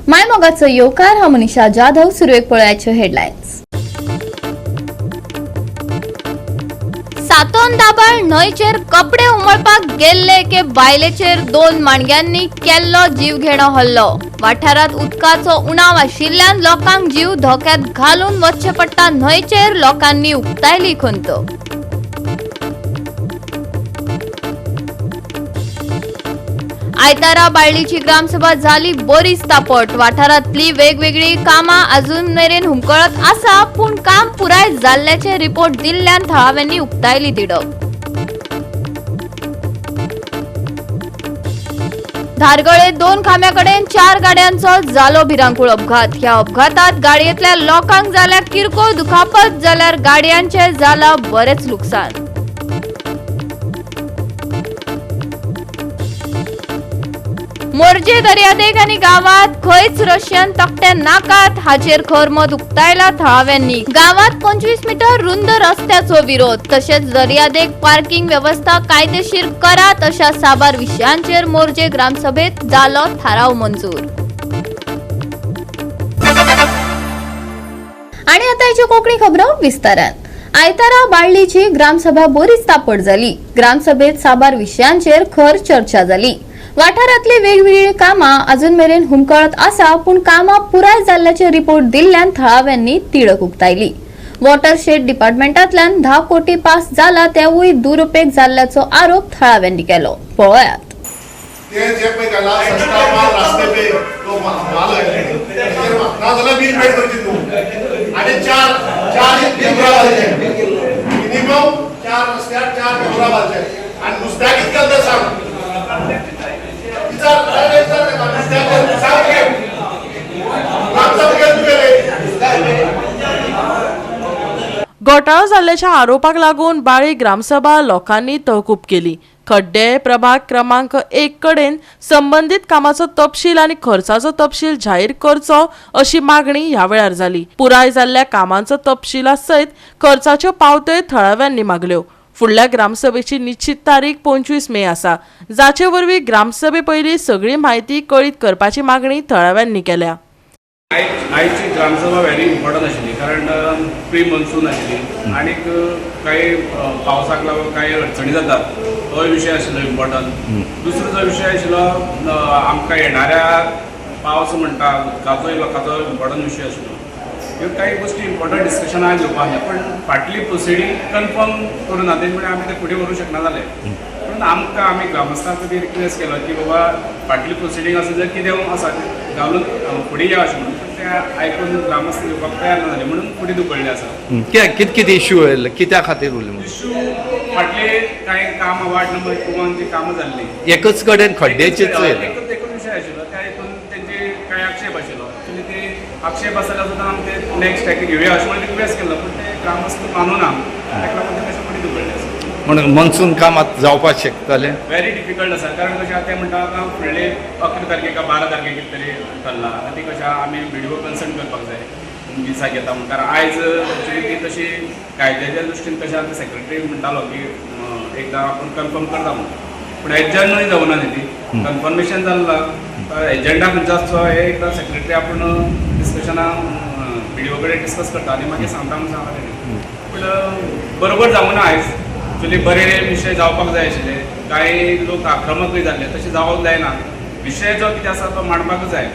मायमोगाचो येवकार. हांव मनीषा जाधव. सुरवेक पळयाच्यो हेडलायन्स. सातोन दाबाळ न्हंयचेर कपडे उमळपाक गेल्ले एके बायलेचेर दोन माणग्यांनी केल्लो जीवघेणो हल्लो. वाठारांत उदकाचो उणाव आशिल्ल्यान लोकांक जीव धोक्यात घालून वचचें पडटा न्हंयचेर, लोकांनी उक्तायली खंत. आयतारा बाळ्ळीची ग्रामसभा झाली बरीच तापट. वाठारांतली वेगवेगळी कामां अजून मेरेन हुमकळत आसा, पूण काम पुराय जाल्ल्याचे रिपोर्ट दिल्ल्यान थळाव्यांनी उक्तायली तिडक. धारगळे दोन खांब्याकडेन 4 गाड्यांचो जालो भिरांकूळ अपघात. ह्या अपघातात गाडयेंतल्या लोकांक जाल्या किरकोळ दुखापत, जाल्यार गाडयांचे जाला बरेच लुकसाण. मोरजे दर्यादेग आनी गावात खंयच रशियन तकटे नाकात हाचेर खर मत उक्तायला थळाव्यांनी. गावात 25 मीटर रुंद रस्त्याचो विरोध, तशेंच दर्यादेग पार्किंग व्यवस्था कायदेशीर करात अशा साबार विशयांचेर मोरजे ग्रामसभेत जालो थाराव मंजूर. आणि आता ह्यो कोंकणी खबरो विस्तारान. आयतारा बाळ्ळीची ग्रामसभा बरीच तापट जाली. ग्रामसभेत साबार विशयांचेर खर चर्चा जाली. वाठारांतली वेगवेगळी कामां अजून मेरेन हुमकळत आसा, पूण कामां पुराय जाल्ल्याचे रिपोर्ट दिल्ल्यान थळाव्यांनी तिडक उक्तायली. वॉटरशेड डिपार्टमेंटांतल्यान 10 कोटी पास जाला तेवूय दुरुपेग जाल्ल्याचो आरोप थळाव्यांनी केलो. पळयात. ते जे पळय घाला सस्ता माल रास्ते पे तो माल ना जाल्यार बील पेड करची तूं. आनी चार चार कॅमेरा घालचे, मिनिमम 4 रस्त्यार 4 कॅमेरा घालचे. आनी नुस्त्याक कितें घालता सांग, विचार विचार ताका, नुस्त्याक सांग घे. ग्रामसभा घे तुवें रे. घोटाळो जाल्ल्याच्या आरोपाक लागून बाळी ग्रामसभा लोकांनी तहकूब केली. खड्डे प्रभाग क्रमांक 1 कडेन संबंदीत कामाचो तपशील आनी खर्चाचो तपशील जाहीर करचो अशी मागणी ह्या वेळार जाली. पुराय जाल्ल्या कामांचो तपशिला सयत खर्चाच्यो पावत्योय थळाव्यांनी मागल्यो. फुडल्या ग्रामसभेची निश्चित तारीख 25 मे आसा, जाचे वरवीं ग्रामसभे पयलीं सगळी म्हायती कळीत करपाची मागणी थळाव्यांनी केल्या. आयची ग्रामसभा व्हेरी इम्पॉर्टंट आशिल्ली, कारण प्री मॉन्सून आशिल्ली आनीक कांय पावसाक लागून कांय अडचणी जातात, तोय विशय आशिल्लो इम्पॉर्टंट. दुसरो जो विशय आशिल्लो, आमकां येणाऱ्या पावस म्हणटा, उदकाचोय लोकांचो इम्पॉर्टंट विशय आशिल्लो. ह्यो कांय गोश्टी इम्पॉर्टंट डिस्कशनाक घेवपा आसलें, पूण फाटली प्रोसिडींग कन्फर्म करूं ना, तेजे मुळे आमी ते फुडें व्हरूंक शकना जाले. पूण आमकां आमी ग्रामस्थांक बी रिक्वेस्ट केलो की बाबा फाटली प्रोसिडींग आसा जाल्यार कितें आसा तें घालून फुडें या अशें म्हणून, पूण ते आयकून ग्रामस्थ घेवपाक तयार ना जाले, म्हणून फुडें धुकळ्ळें आसा. कित कितें इश्यू आयले, कित्या खातीर उरले म्हणून? इश्यू फाटले कांय कामां वार्ड नंबर 2 जी कामां जाल्लीं, एकच कडेन खड्ड्याचेच आयले. एकच एकूच विशय आशिल्लो. त्या हितून तेंचे कांय आक्षेप आशिल्लो. एक्चुली ते आक्षेप आसा जाल्यार सुद्दां आमी ते नेक्स्ट हाका घेवया अशें म्हणून रिक्वेस्ट केल्लो, पूण ते ग्रामस्थ मानुना, ताका लागून ते कशें फुडें धुकळ्ळें आसा. म्हणून मॉन्सून काम आतां जावपाक शकतलें? व्हेरी डिफिकल्ट आसा, कारण कशें आतां ते म्हणटा, आतां फुडले 11 तारखेक काय 12 तारखेक कितें तरी ठरला. आतां ती कशें आमी बिडिओ कन्सल्ट करपाक जाय दिसाक येता म्हणून, कारण आयज एक्चुली ती तशी कायद्याच्या दृश्टीन कशें आतां सेक्रेटरी म्हणटालो की एकदां आपूण कन्फर्म करता म्हणून, पूण एजंडूय जावना न्ही. ती कन्फर्मेशन जालें, एजंडा खंयचो आसचो हें एकदां सेक्रेटरी आपूण डिस्कशनां बिडिओ कडेन डिस्कस करता आनी मागीर सांगता म्हणून सांगला तेणी. पूण बरोबर जावना आयज. एक्चुली बरे विशय जावपाक जाय आशिल्ले. कांय लोक आक्रमकूय जाल्ले, तशें जावंक जायना. विशय जो कितें आसा तो मांडपाकूच जाय,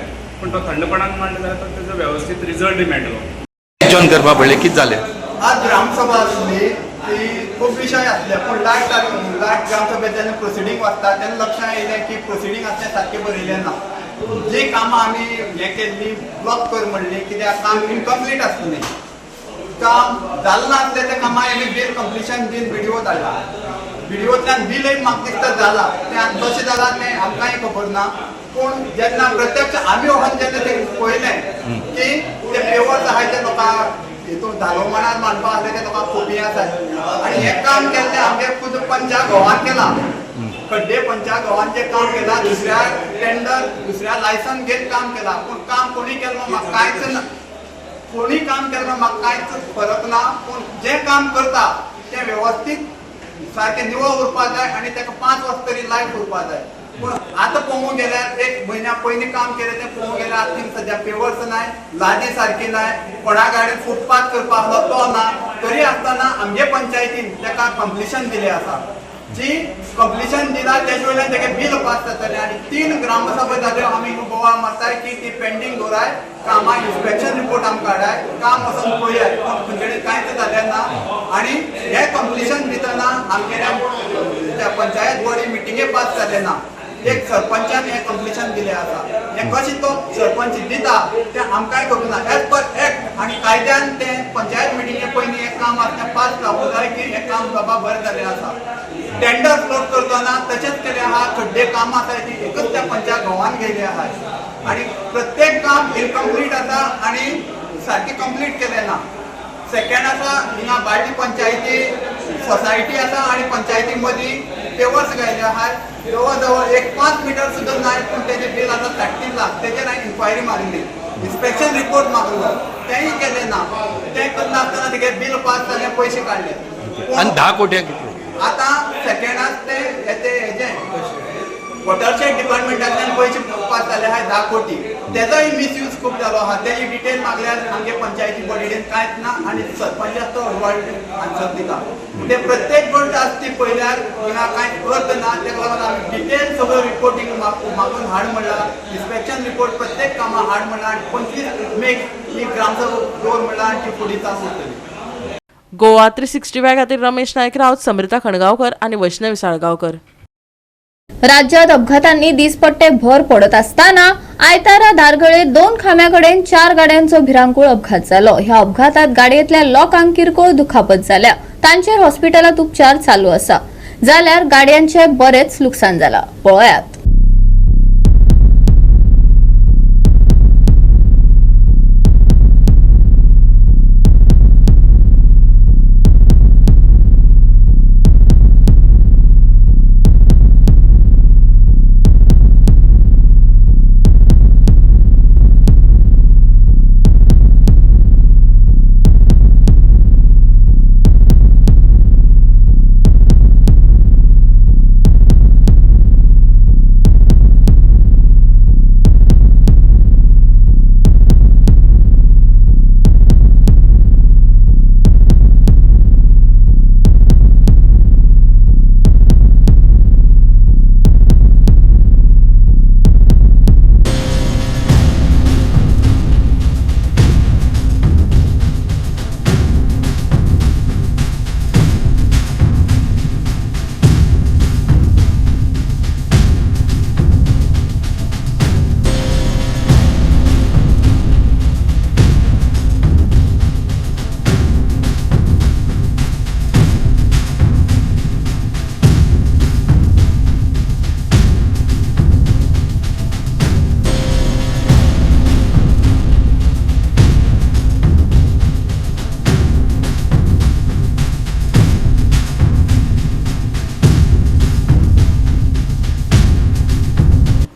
पूण तो थंडपणान मांडलो जाल्यार तो तेजो वेवस्थीत रिजल्टूय मेळटलो. जॉन करपा पडलें, कितें जालें? आज ग्रामसभा आसली, ती खूब विशय आसले, पूण लास्ट लास्ट ग्रामसभेत जेन्ना प्रोसिडींग वाचता तेन्ना लक्षांत येयलें की प्रोसिडींग आसलें सारकें बरयलें ना. जी कामां आमी हें केल्ली ब्लॉक कर म्हणली, कित्याक काम इनकम्प्लीट आसलें, काम जालें नासलें. त्या कामां आमी बील कंप्लिशन बील बिडिओ धाडला. बिडिओंतल्यान बीलय म्हाका दिसता जाला. तें आतां कशें जालां तें आमकांय खबर ना, पूण जेन्ना प्रत्यक्ष आमी वचून जेन्ना तें पळयलें की ते पेवर्स आहाय ते लोकांक हितून धालो माणार मांडपा आसले, ते लोकांक खोपी आसात. आनी हें काम केल्लें आमगे खुद पंचा घोवान केलां. खड्डे पंचा घोवान जें काम केलां, दुसऱ्या टेंडर दुसऱ्या लायसन घेत काम केलां, पूण काम कोणी केलें म्हाका कांयच ना. कोणी काम केलें म्हाका कांयच फरक ना, पूण जें काम करता तें वेवस्थीत सारकें निवळ उरपा जाय आनी ताका 5 वर्सां तरी लायफ उरपा जाय. पूण आतां पळोवंक गेल्यार एक म्हयन्या पयलीं काम केलें तें पळोवंक गेल्यार आतां थिंग सद्या पेवर्स नाय, लादी सारकी नाय, कोणा गाडयेन फुटपाथ करपाक आसलो तो ना. तरी आसतना आमगे पंचायतीन ताका कंप्लिशन दिलें आसा. जी कंप्लिशन दिला तेजे वयल्यान तेगे बील पास जातलें. आनी 3 ग्रामसभा जाल्यो आमी बोवाळ मारताय की ती पेंडींग दवराय, कामां इन्स्पेक्शन रिपोर्ट आमकां हाडाय, काम वचोन पळयाय, पूण खंयचे कडेन कांयच जालें ना. आनी हें कंप्लिशन दितना आमगेल्या त्या पंचायत बॉडी मिटिंगे पास जालें ना. एक सरपंचान हें कंप्लिशन दिलें आसा. हें कशें तो सरपंच दिता तें आमकांय खबर ना. एज पर एक्ट आनी कायद्यान तें पंचायत मिटिंगे पयलीं हें काम आसा तें पास जावूंक जाय की हें काम बाबा बरें जालें आसा. टेंडर फ्लोट करतना तशेंच केलें आहा. खड्डे कामां आसाय ती एकच त्या पंचायत घोवान गेल्ली आहाय आनी प्रत्येक काम इनकम्प्लीट आसा आनी सारकें कंप्लीट केलें ना. सेकंड आसा हिंगा बाळ्ळी पंचायती सोसायटी आसा आनी पंचायती मदीं पेवर्स घायले आहाय, जवळ जवळ एक 5 मिटर सुद्दां नाय, पूण तेजें बील आसा 3.5 लाख. तेजेर हांवें इन्क्वायरी मारिल्ली, इन्स्पेक्शन रिपोर्ट मागलो, तेंय केलें ना. तें करनासतना तेगे बील पास जालें, पयशे काडले. आनी 10 कोट्यांक कितले? आतां सेकंड आसा ते ते हेजें वॉटरशेड डिपार्टमेंटांतल्यान पयशे पास जाले आहाय 10 कोटी, तेजोय मिसयूज खूब जालो आहा. तेजी डिटेल मागल्यार आमगे पंचायती बॉडीन कांयच ना आनी सरपंच तो हळूहळू आन्सर दिता. ते प्रत्येक गोश्ट आसा ती पळयल्यार हिंगा कांय अर्थ ना. तेका लागून आमी डिटेल सगळो रिपोर्टींग मागून हाड म्हणला, इन्स्पेक्शन रिपोर्ट प्रत्येक कामां हाड म्हणला आनी 25 मेक ही ग्रामसभा दवर म्हणला आनी ती फुडें चालू उरतली. गोवा 365 खातीर रमेश नायक राऊत, समृता खणगांवकर आनी वैष्णवी साळगांवकर. राज्यात अपघातांनी दिसपट्टे भर पडत असताना आयतारा धारगळे 2 खांब्याकडेन 4 गाड्यांचो भिरांकूळ अपघात जालो. ह्या अपघातात गाडयेंतल्या लोकांक किरकोळ दुखापत जाल्या. तांचेर हॉस्पिटलात उपचार चालू आसा, जाल्यार गाडयांचे बरेच लुकसाण जाला. पळयात.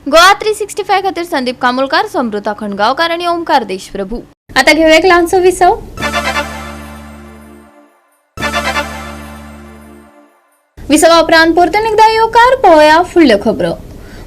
गोवा 365 खातीर संदीप कामोलकार, समृता खणगांवकार आणि ओमकार देशप्रभू. आता घेऊया एक लहानसो विसव. विसवा उपरांत परतून एकदा येवकार. पळोवया फुडल्यो खबरो.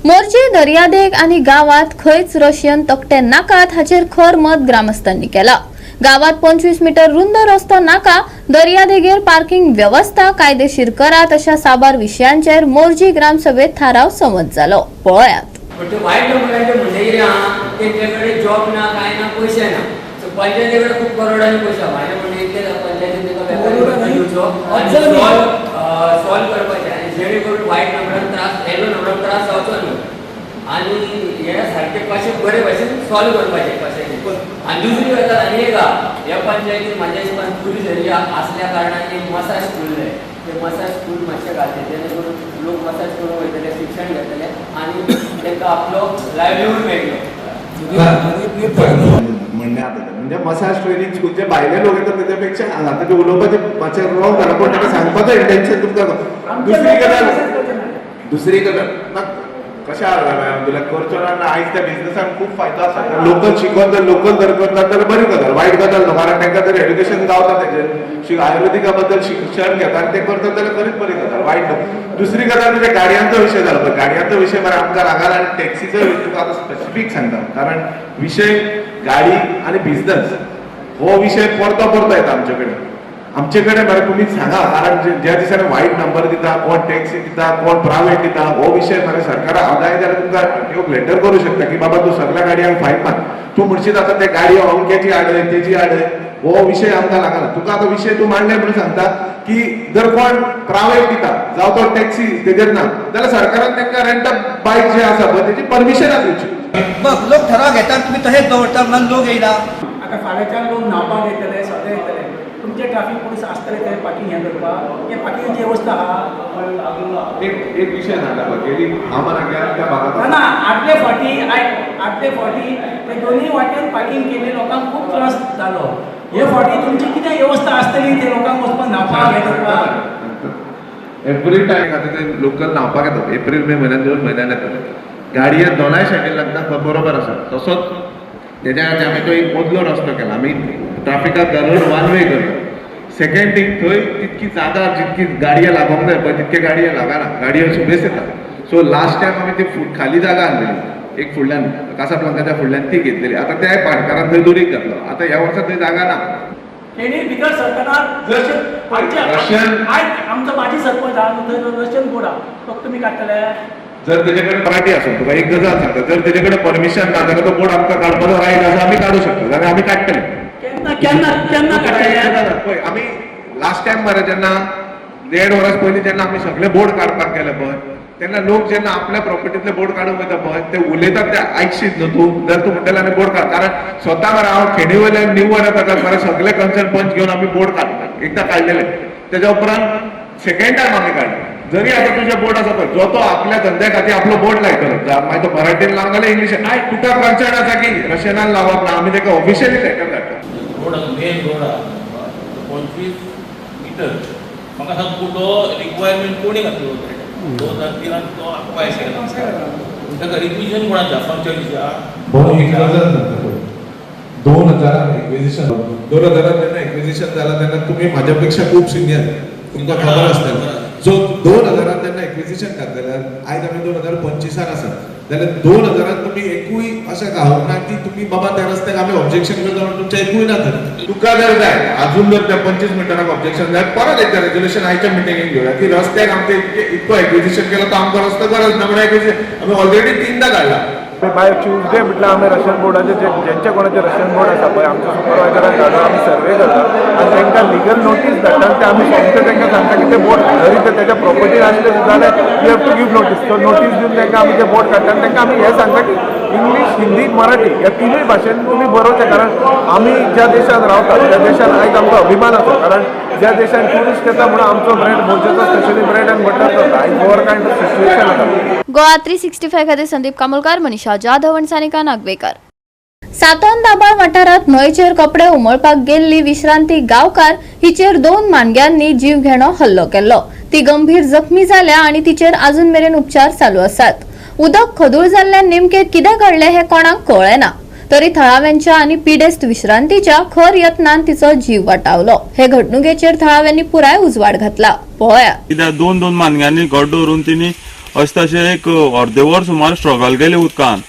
मोरजी दर्यादेग आनी गावात खंयच रशियन तकटे नाकात हाचेर खर मत ग्रामस्थांनी केला. गावात 25 मीटर रुंद रस्तो नाका, दर्यादेगेर पार्किंग वेवस्था कायदेशीर करात अशा साबार विशयांचेर मोरजी ग्रामसभेत थाराव संमत जालो. पळयात. पण ते वायट नंबरांचे म्हणणे कितें आहा, तेंचे कडेन जॉब ना, कांय ना, पयशे ना. सो पंचायती कडेन खूब करोडांनी पयशे आहा. म्हाजें म्हणणें इतलें, पंचायतीन तेका वेपारी दिवचो आनी सॉल्व करपाचें आनी जेणे करून वायट नंबरान त्रास, येलो नंबरान त्रास जावचो न्हू. आनी हे सारकें कशें बरे भाशेन सॉल्व करपाचें कशें. आनी दुसरी गजाल आनी एक आहा, ह्या पंचायतीन म्हाज्या हिशोबान टुरिस्ट एरिया आसल्या कारणान एक मसाज स्कूल जाय. ते मसाज स्कूल मातशें घालचें, जेणे करून लोक मसाज करूंक वयतले, शिक्षण घेतले आनी तांकां आपलो लायवलीहूड मेळटलो. म्हणणें आतां म्हणजे मसाज ट्रेनिंग स्कूल जे भायले लोक येतात तेच्या पेक्षा आतां ते उलोवपाचें मातशें रॉंग जाला, पूण ताका सांगपाचो इंटेन्शन तुमकां. दुसरी गजाल ना, कशें हाडला तुला करचो ना. आयज त्या बिझनसान खूब फायदो आसा. लोकल शिकोन जर लोकल जर करतात जाल्यार बरी गजाल, वायट गजाल न्हू, कारण तांकां जर एड्युकेशन गावता तेजेर, आयुर्वेदिका बद्दल शिक्षण घेता आनी तें करतात जाल्यार खरीच बरी गजाल, वायट न्हू. दुसरी गजाल म्हणजे गाडयांचो विशय जालो. पळय गाडयांचो विशय मरे आमकां रागार आनी टॅक्सीचो तुका आतां स्पेसिफीक सांगता, कारण विशय गाडी आनी बिझनस हो विशय परतो परतो येता आमचे कडेन. आमचे कडेन मरे तुमी सांगा, कारण ज्या दिसांनी वायट नंबर दिता, कोण टॅक्सी दिता, कोण प्रायवेट दिता, हो विशय मरे सरकाराक हांव जाय जाल्यार तुमकां एक लेटर करूं शकता की बाबा तूं सगळ्या गाडयांक फायन मार. तूं म्हणशीत आतां ते गाडी अमक्याची हाडय तेजी हाडय, हो विशय आमकां लागना. तुका आतां विशय तूं मांडले म्हणून सांगता की जर कोण प्रायवेट दिता जावं तो टॅक्सी तेजेर ना जाल्यार सरकारान तांकां रेंट बायक जे आसा पळय तेजी परमिशनां दिवची. बघ लोक ठराव घेतात तुमी तशेंच दवरता म्हणून लोक येयना. आतां फाल्यांच्यान लोक न्हांवपाक येतले, सगळे येतले, तुमचे ट्राफीक पुलीस आसतले थंय पार्किंग हें करपाक, हें पार्किंगाची वेवस्था आहा. एक विशय सांगता पळय, गेली हांव मना त्या भागांत ना आदले फावटी आयक, आदले फावटी ते दोनूय वाटेन पार्किंग केल्ले लोकांक खूब त्रास जालो. हे फावटी तुमची कितें वेवस्था आसतली ते लोकांक वचपाक न्हांवपाक हें करपाक? एवरी टायम आतां ते लोकल न्हांवपाक येतात, एप्रील मे म्हयन्यान जून म्हयन्यान येतात, गाडये दोनाय सायडीन लागता, बरोबर आसा. तसोच तेज्या खातीर आमी तो एक मदलो रस्तो केला, आमी ट्राफिकाक घालून वन वे करता. सेकंड थींग, थंय तितकी जागा जितकी गाडये लागोंक जाय पळय तितके गाडये लागना, गाडयो सुबेज येता. सो लास्ट टायम आमी ती खाली जागा आणलेली एक फुडल्यान कासाब्लांकाच्या फुडल्यान ती घेतलेली. आतां त्या भाटकारान थंय दुरीग घातलो, आतां ह्या वर्सा थंय जागा ना. तेणी भितर सरतना रशियन आमचो माजी सरपंच आहा थंय रशियन बोर्ड आहा, तो तुमी काडटले. जर तेजे कडेन मराठी आसूं, तुका एक गजाल सांगता, जर तेजे कडेन परमिशन ना जाल्यार तो बोर्ड आमकां काडपाचो रायट आसा, आमी काडूं शकता, जाल्यार आमी काडटले. केन्ना केन्ना केन्ना काडटले? पळय आमी लास्ट टायम मरे जेन्ना 1.5 वर्स पयलीं जेन्ना आमी सगळे बोर्ड काडपाक गेले पळय, तेन्ना लोक जेन्ना आपल्या प्रॉपर्टींतले बोर्ड काडूंक वयता पळय ते उलयतात ते आयकशीत न्हू तूं. जर तूं म्हणटले आमी बोर्ड काड, कारण स्वता मरे हांव खेणी वयल्यान निव्वळ येता मरे सगळे कन्सर्न पंच घेवन आमी बोर्ड काडटा, एकदां काडलेले. तेज्या उपरांत सेकंड टायम आमी काडले. जरी आतां तुजे बोर्ड आसा पळय, जो तो आपल्या धंद्या खातीर आपलो बोर्ड लायतलो, मागीर तो मराठीन लावंक जाल्यार इंग्लिशान, तुका कन्सर्न आसा की रशियनान लावप ना, आमी ताका ऑफिशियली लेटर धाडटा. रोड मेन रोड आहा 25 मिटर, म्हाका सांग तो रिक्वायरमेंट कोणी घातलो 2003 तो आक्वायर केला, ताका रिक्विजन कोणाच्या पंचायतीच्या. एक गजाल सांगता, 2000 एक्विजिशन, 2000 जेन्ना एक्विजिशन जाला तेन्ना तुमी म्हाज्या पेक्षा खूब सिनियर, तुमकां खबर आसतलें. सो 2000 जेन्ना एक्विजिशन घातलेलें, आयज आमी 2025 आसा, जाल्यार 2000 तुमी एकूय अशें गावूंक ना की तुमी बाबा त्या रस्त्याक आमी ऑब्जेक्शन करता म्हणून तुमचें एकूय ना. तर तुका जर जाय अजून जर त्या 25 मिटराक ऑब्जेक्शन जाय, परत एकदां रेजोल्युशन आयच्या मिटिंगेक घेवया की रस्त्याक आमचें इतको एक्विजिशन केला तो आमकां रस्तो गरज ना म्हणून एक्विजिशन आमी ऑलरेडी 3दा काडला. बाय ट्युजडे म्हटल्यार आमी रशियन बोर्डाचे जेंच्या कोणाचे रशियन बोर्ड आसा पळय आमच्या सुपरवायजराक धाडून आमी सर्वे करता आनी तांकां लिगल नोटीस धाडटा आनी ते आमी सोमते तांकां सांगता की ते बोर्ड जरी ते तेच्या प्रॉपर्टीन आसले सुद्दां जाल्यार you have to give notice. तो नोटीस दिवन तांकां आमी ते बोर्ड काडटा आनी तांकां आमी हें सांगता की इंग्लीश, हिंदी, मराठी ह्या तिनूय भाशेन तुमी बरोवचें, कारण आमी ज्या देशांत रावतात त्या देशान आयज आमकां अभिमान आसा, कारण ज्या देशान ट्युरिस्ट येता म्हणून आमचो ब्रेड भोवतेचो स्पेशली ब्रेड अँड बटर जाता. आयज गोवर कायंड ऑफ सिच्युएशन आसा. गोवा 365 खातीर संदीप कामोलकार, मनीषा जाधव आनी सानिका नागवेकर. सातोन दाबाळ वाठारांत न्हंयचेर कपडे उमळपाक गेल्ली विश्रांती गांवकार हिचेर 2 मानग्यांनी जीव घेणो हल्लो केल्लो. ती गंभीर जखमी जाल्या आनी तिचेर अजून मेरेन उपचार चालू आसात. उदक खदूळ जाल्ल्यान नेमके कितें घडलें हें कोणाक कळ्ळें ना, तरी थळाव्यांच्या आनी पिडेस्त विश्रांतीच्या खर यत्नान तिचो जीव वाटावलो. हे घडणुकेचेर थळाव्यांनी पुराय उजवाड घातला. पळया. कित्याक 2-2 मानग्यांनी घट दवरून तिणी अशें तशें एक अर्दे वर सुमार स्ट्रगल केले उदकान.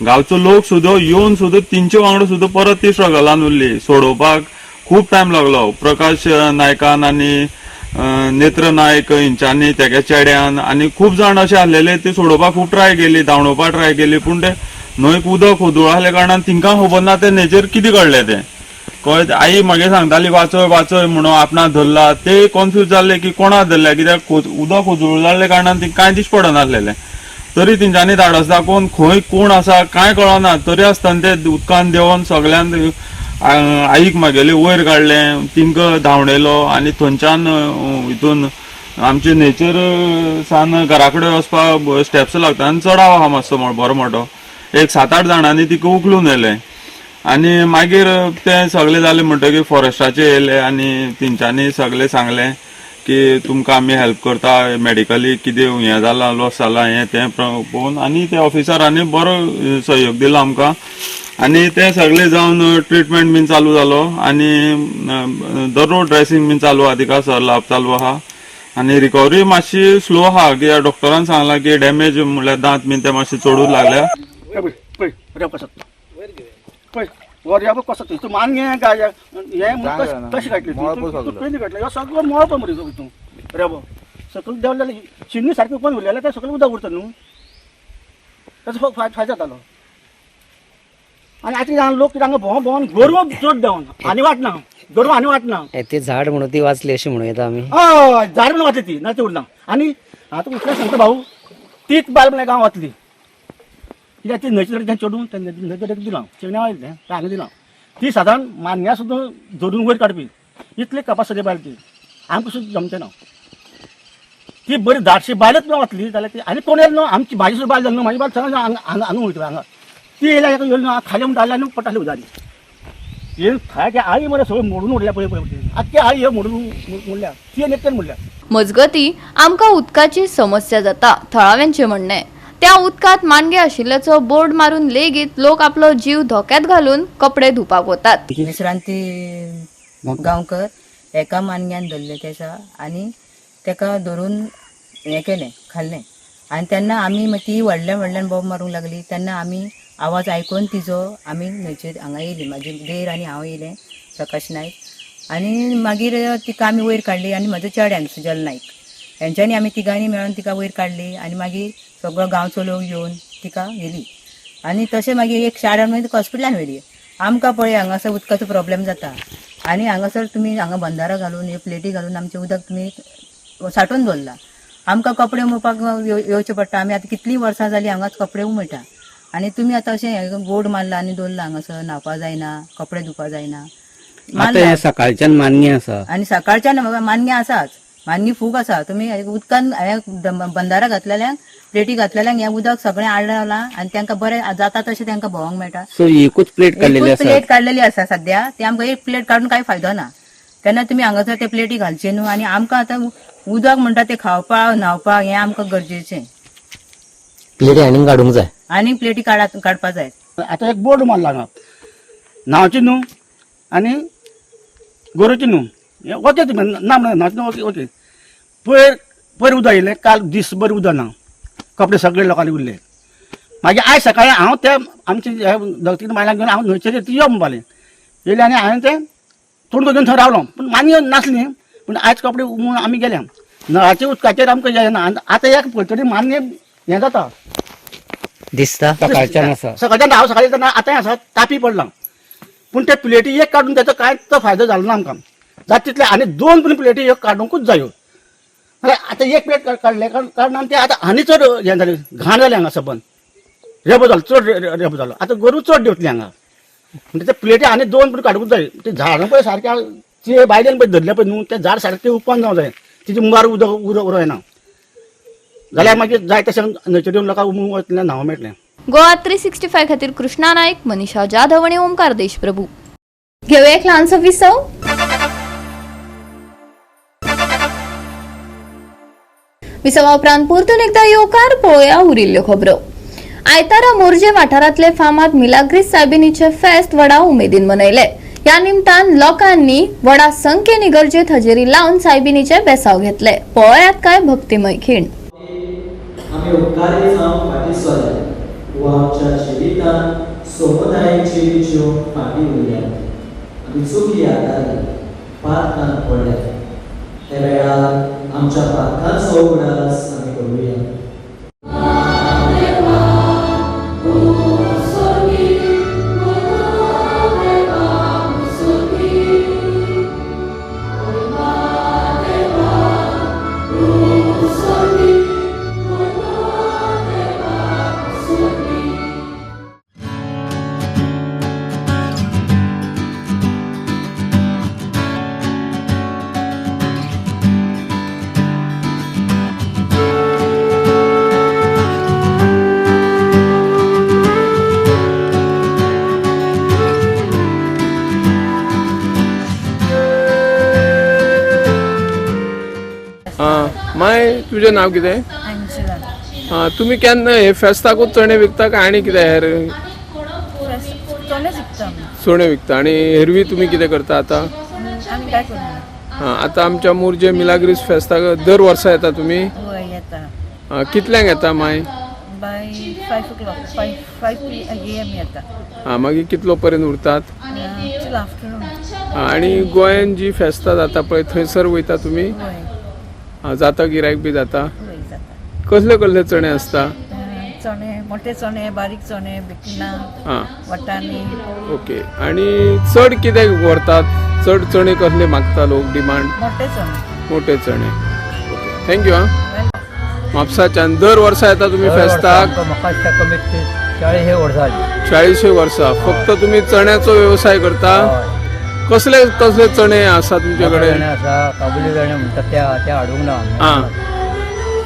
गांवचो लोक सुद्दां येवन सुद्दां तेंचे वांगडा सुद्दां परत ती स्ट्रगलान उरली. सोडोवपाक खूब टायम लागलो. प्रकाश नायकान आनी नेत्र नायक हेंच्यांनी तेगे चेड्यान आनी खूब जाण अशे आसलेले ते सोडोवपाक खूब ट्राय केली, धांवडोवपाक ट्राय केली, पूण ते न्हंयक उदक खोदूळ आसल्या कारणान तिंकां खबर ना ते न्हंयचेर कितें घडलें तें. कळ्ळें? आई मागीर सांगताली वाचय वाचय म्हणून आपणाक धरला, ते कॉन्फ्यूज जाल्ले की कोणा धरल्या, कित्याक उदक खोदूळ जाल्ल्या कारणान तिंकां कांय दिश्टी पडनासलेलें. तरी तेंच्यांनी धाडस दाखोवन खंय कोण आसा कांय कळना तरी आसतना ते उदकान देंवन सगळ्यान आईक मागेले वयर काडलें, तिंकां धांवडयलो आनी थंयच्यान हितून आमचे न्हंयचेर सान घरा कडेन वचपाक स्टेप्स लागता आनी चडाव आहा मातसो बरो मोटो, एक 7-8 जाणांनी तिका उखलून व्हेलें. आनी मागीर तें सगळें जालें म्हणटकीर फॉरेस्टाचे येयले आनी तेंच्यांनी सगळें सांगलें की तुमकां आमी हेल्प करता मेडिकली कितें हें जालां लॉस जालां हें तें पळोवन आनी त्या ऑफिसरांनी बरो सहयोग दिलो आमकां आनी ते सगळे जावन ट्रिटमेंट बीन चालू जालो आनी दररोज ड्रेसिंग बीन चालू आहा तिका, सरलाप चालू आहा आनी रिकवरी मातशी स्लो आहा कित्याक डॉक्टरान सांगलां की डॅमेज म्हणल्यार दांत बीन ते मातशे चडूच लागल्या. पळय रेंव कसो पळय हो रेंव कसो तूं मानगें हें कशें काडलें तूं पयलीं काडलें हो सगळो मळ पळय मरे तूं रेंव सकयल देंवलें जाल्यार शिन्नी सारकी उपान उरलें जाल्यार तें सकयल उदक उरता न्हू, ताचो फायदो जातालो. आनी आतां लोक कितें हांगा भोंव भोंवन गोरवां चड देंवन आनी वाट ना, गोरवां आनी वाट ना. ते झाड म्हणून ती वाचली अशी म्हणूं येता आमी. हय, झाड म्हणून वाचली ती, ना ती उरना. आनी आतां उठल्यार सांगता भाऊ, तीच बायल म्हणल्यार गांव वतली कित्याक ती न्हंयचे कडेन चडून ते न्हंयचे कडेन दिलां शेगण्या वयलें तें हांगा दिलां. ती सादारण मानग्या सुद्दां धरून वयर काडपी इतली कपासिटी बायल ती, आमकां सुद्दां जमचें ना. ती बरी धाडशी बायलच ना वतली जाल्यार ती आनी कोण येयलो न्हू, आमची भाजी सुद्दां बायल जाली न्हू, म्हाजी बायल सगळें हांगा हांगा वयता हांगा ती येयल्या येयलो न्हू खाली म्हणटा आनी पडटाली उदारी हे खायच्या आई मरे सगळें मोडून उडल्या पळय पळय आख्खे आई हे मोडून मोडल्या ती एकट्यान मोडल्या. मजगती आमकां उदकाची समस्या जाता थळाव्यांचें म्हणणें. त्या उदकांत मानगे आशिल्ल्याचो बोर्ड मारून लेगीत लोक आपलो जीव धोक्यात घालून कपडे धुवपाक वतात. विश्रांती गांवकर एका मानग्यान धरलें तेसा आनी तेका धरून हें केलें खाल्लें आनी तेन्ना आमी ती व्हडल्या व्हडल्यान बोब मारूंक लागली तेन्ना आमी आवाज आयकून तिजो आमी न्हंयचेर हांगा येयली. म्हाजी देर आनी हांव येयलें प्रकाश नायक आनी मागीर तिका आमी वयर काडली आनी म्हजो चेड्यान सुजल नायक हेंच्यांनी आमी तिगांनी मेळोन तिका वयर काडली आनी मागीर सगळो गांवचो लोक येवन तिका व्हेली आनी तशें मागीर एक शारान मागीर तिका हॉस्पिटलान व्हेली. आमकां पळय हांगासर उदकाचो प्रॉब्लेम जाता आनी हांगासर तुमी हांगा बंदारा घालून ह्यो प्लेटी घालून आमचें उदक तुमी सांठोवन दवरलां. आमकां कपडे उमळपाक येवचें पडटा. आमी आतां कितलीं वर्सां जालीं हांगाच कपडे उमळटा आनी तुमी आतां अशें बोर्ड मारला आनी दवरला हांगासर न्हांवपा जायना, कपडे धुवपा जायना. आतां सकाळच्यान मानगें आसा आनी सकाळच्यान मानगें आसाच, मानगें फूग आसा. तुमी उदकान बंदारा घातलेल्यांक प्लेटी घातलेल्यांक हें उदक सगळें आडलां आनी तांकां बरें जाता तशें तांकां भोंवंक मेळटा. सो एकूच प्लेट काडलेली आसा, प्लेट काडलेली आसा सद्या ती आमकां एक प्लेट काडून कांय फायदो ना. तेन्ना तुमी हांगासर ते प्लेटी घालचे न्हू आनी आमकां आतां उदक म्हणटा तें खावपाक न्हांवपाक हें आमकां गरजेचें. प्लेटी आनीक काडूंक जाय, आनीक प्लेटी काडपा जाय. आतां एक बोर्ड मारला हांगा न्हांवची न्हू आनी गोरोची न्हू, ओके तुमी ना म्हणा न्हांवची न्हू ओके ओके. पयर पयर उदक येयलें, काल दीसभर उदक ना, कपडे सगळे लोकांनी उरले. मागीर आयज सकाळीं हांव त्या आमचे दोग तीन बायलांक घेवन हांव न्हंयचेर ती यो म्हणपालें येयलें आनी हांवें तें तोंड घेवन थंय रावलो पूण मानयो नासली. पूण आयज कपडे उमळून आमी गेल्या नळाच्या उदकाचेर आमकां येना. आतां एक पळतरी मान्य हें जाता दिसता सकाळच्यान आसा, सकाळच्यान हांव सकाळी तेन्ना आतांय आसा तापी पडला पूण ते प्लेटी एक काडून तेचो कांयच फायदो जालो ना आमकां जाता तितले. आनी दोन पूण प्लेटी एक काडूंकूच जायो. आतां एक प्लेट काडले कारणान ते आतां आनी चड हें जालें, घाण जालें हांगा सबंद रेबो जालो, चड रेबो जालो. आतां गोरवां चड देंवतली हांगा म्हणजे ते प्लेटी आनी दोन पूण काडूंकूच जाय. ते झाडां पळय सारकें ते बायलेन पळय धरलें पळय न्हू तें झाड सारकें उपान जावंक जाय, तिचे मुखार उदक उरो येना जाल्यार मागीर जाय तशें न्हंयचेर येवन लोकांक उमळूंक वतलें, न्हांवंक मेळटलें. गोवा 365 खातीर कृष्णा नायक, मनीषा जाधव आनी ओमकार देशप्रभू. घेवया एक ल्हानसो विसव. विसवा उपरांत परतून एकदा येवकार पळोवया उरिल्ल्यो खबरो. आयतारा मोरजे वाठारांतले फामाद मिलाग्रीस सायबिनीचे फेस्त व्हडा उमेदीन मनयले. ह्या निमतान लोकांनी व्हडा संख्येन इगर्जेत हजेरी लावन सायबिनीचे बेसाव घेतले. पळयात काय भक्तिमय खीण. आमी उपकारी जावंक फाटीं सरले वा आमच्या जिवितांत समुदायेची रिच्यो फाटीं उरल्यात. आमी चुकी आदारले, पातकांत पडल्यात. त्या वेळार आमच्या पातकांचो उगडास आमी करुया. माय तुजें नांव कितें? अंजुला. आं, तुमी केन्ना हे फेस्ताकूच चणे विकता काय आनी कितें हेर? चणे विकता आमी. चणे विकता. आनी हेरवी तुमी कितें करता आतां? आमी काय करना. आं, आतां आमच्या मोरजे मिलाग्रीस फेस्ताक दर वर्सा येता तुमी? हय, येता. आं, कितल्यांक येता माय? बाय 5 o'clock, 5 AM येता. आं, मागीर कितलो पर्यंत उरतात? Till afternoon. आं, आनी गोंयान जी फेस्तां जाता पळय थंयसर वयता तुमी? हय. आं, जाता गिरायक बी जाता? हय, जाता. कसले कसले चणे आसता? चणे, मोठे चणे, बारीक चणे, भिकणां, आं, वाटाणे. ओके. आनी चड कितें व्हरतात? चड चणे कसले मागता लोक डिमांड? मोठे चणे. मोठे चणे. Okay, thank you. आं, म्हापसाच्यान दर वर्सा येता तुमी फेस्ताक? म्हाका दिसता कमीत 40 वर्सां जालीं. 40 वर्सां. फक्त तुमी चण्याचो वेवसाय करता? कसले कसले चणे आसा तुमचे कडेन? चणे आसा, काबुली चणे म्हणटात ते हाडूंक ना आं.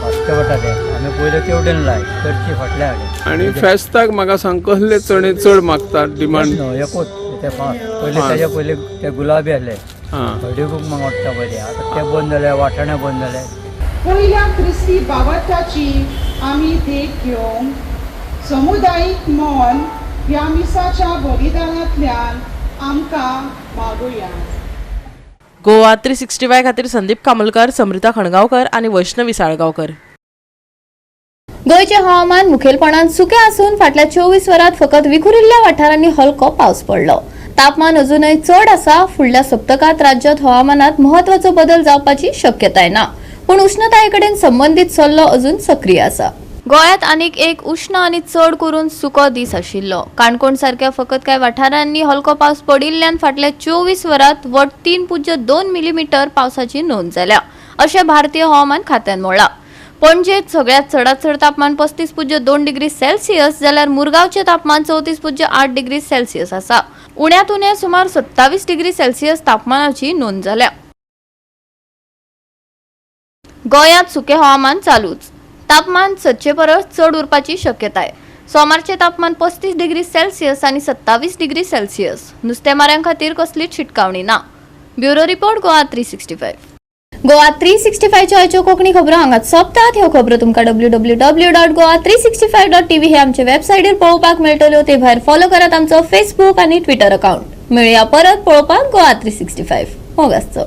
वास्को पडटा ते. आमी पयले तेवटेन लाय चडशी फाटल्या हाडले. आनी फेस्ताक म्हाका सांग कसले चणे चड मागतात डिमांड? न्हू, एकूच ते फांस. पयले तेज्या पयले ते गुलाबी आसले, हळदी कुंकूम वाडटा पयले. आतां ते बंद जाले, वाटाणे बंद जाले. पयल्या क्रिस्ती बावटाची आमी देख घेवन समुदायीक मन ह्या मिसाच्या बलिदानांतल्यान आमकां मागुया. गोवा 365 खातीर संदीप कामलकर, समृता खणगांवकर आनी वैष्णवी साळगांवकर. गोंयचें हवामान मुखेलपणान सुकें आसून फाटल्या 24 वरांत फकत विखुरिल्ल्या वाठारांनी हलको पावस पडलो. तापमान अजूनय चड आसा. फुडल्या सप्तकांत राज्यांत हवामानात म्हत्वाचो बदल जावपाची शक्यताय ना, पूण उश्णताये कडेन संबंदीत सल्लो अजून सक्रीय आसा. गोंयांत आनीक एक उश्ण आनी चड करून सुको दीस आशिल्लो. काणकोण सारक्या फकत कांय वाठारांनी हलको पावस पडिल्ल्यान फाटल्या 24 वरांत वट 3.2 मिलीमिटर पावसाची नोंद जाल्या अशें भारतीय हवामान खात्यान म्हणलां. पणजेत सगळ्यात चडात चड तापमान 35.2 डिग्री सेल्सियस जाल्यार मुरगांवचें तापमान 34.8 डिग्री सेल्सियस आसा. उण्यांत उणें सुमार 27 डिग्री सेल्सियस तापमानाची नोंद जाल्या. गोंयांत सुकें हवामान चालूच. तापमान 7 परस चड उरपाची शक्यताय. सोमारचें तापमान 35 डिग्री सेल्सियस आनी 27 डिग्री सेल्सियस. नुस्तेमाऱ्यां खातीर कसलीच शिटकावणी ना. Bureau report, Goa 365. Goa 365च्यो आयच्यो कोंकणी खबरो हांगाच सोंपतात. ह्यो खबरो तुमकां www.goa365.tv हे आमचे वेबसायटीर पळोवपाक मेळटल्यो. ते भायर फॉलो करात आमचो फेसबूक आनी ट्विटर अकाउंट. मेळया परत पळोवपाक गोवा 365. मोग आसचो.